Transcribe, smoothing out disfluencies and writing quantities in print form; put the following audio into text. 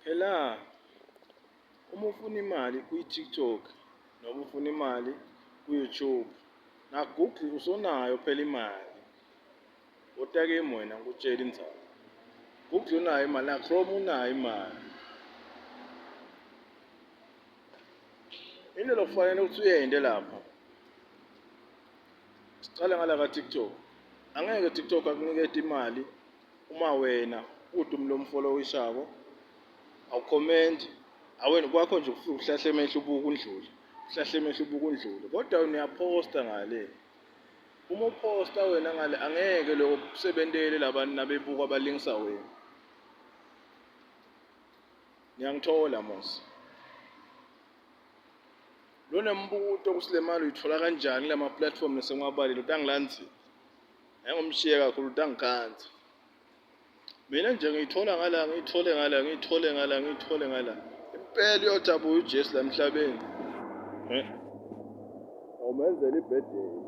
Phela uma ufuna imali kwi-TikTok noma ufuna imali ku-YouTube na-Google usonayo phela imali. Otakimi wena ngikutshela indzaba. Google unayo imali na-Chrome unayo imali. Into lokufanele ukuthi uyende lapha. Sicala ngala ka-TikTok. Angeke TikTok akunikete imali uma wena ude umuntu omfolowishako awukhomenti awena kwakho nje ufike uhlahle emehlo ubuka undlule uhlahle emehlo ubuka undlule kodwa wena uyaphosta ngale uma uphosta wena ngale angeke lokho kusebentele labantu nabebuka balingisa wena niyangithola mos lonembuto ukuthi le mali uyithola kanjani kulama platform lesengiwabalile utangilandzela Engomshiye kakhulu utangikhanza. Mina nje ngiyithola ngala ngiyithole ngala ngiyithole ngala ngiyithole ngala. Impela uyothi abuye uJesu la emhlabeni. Eh. Awumenzela ibhedeni.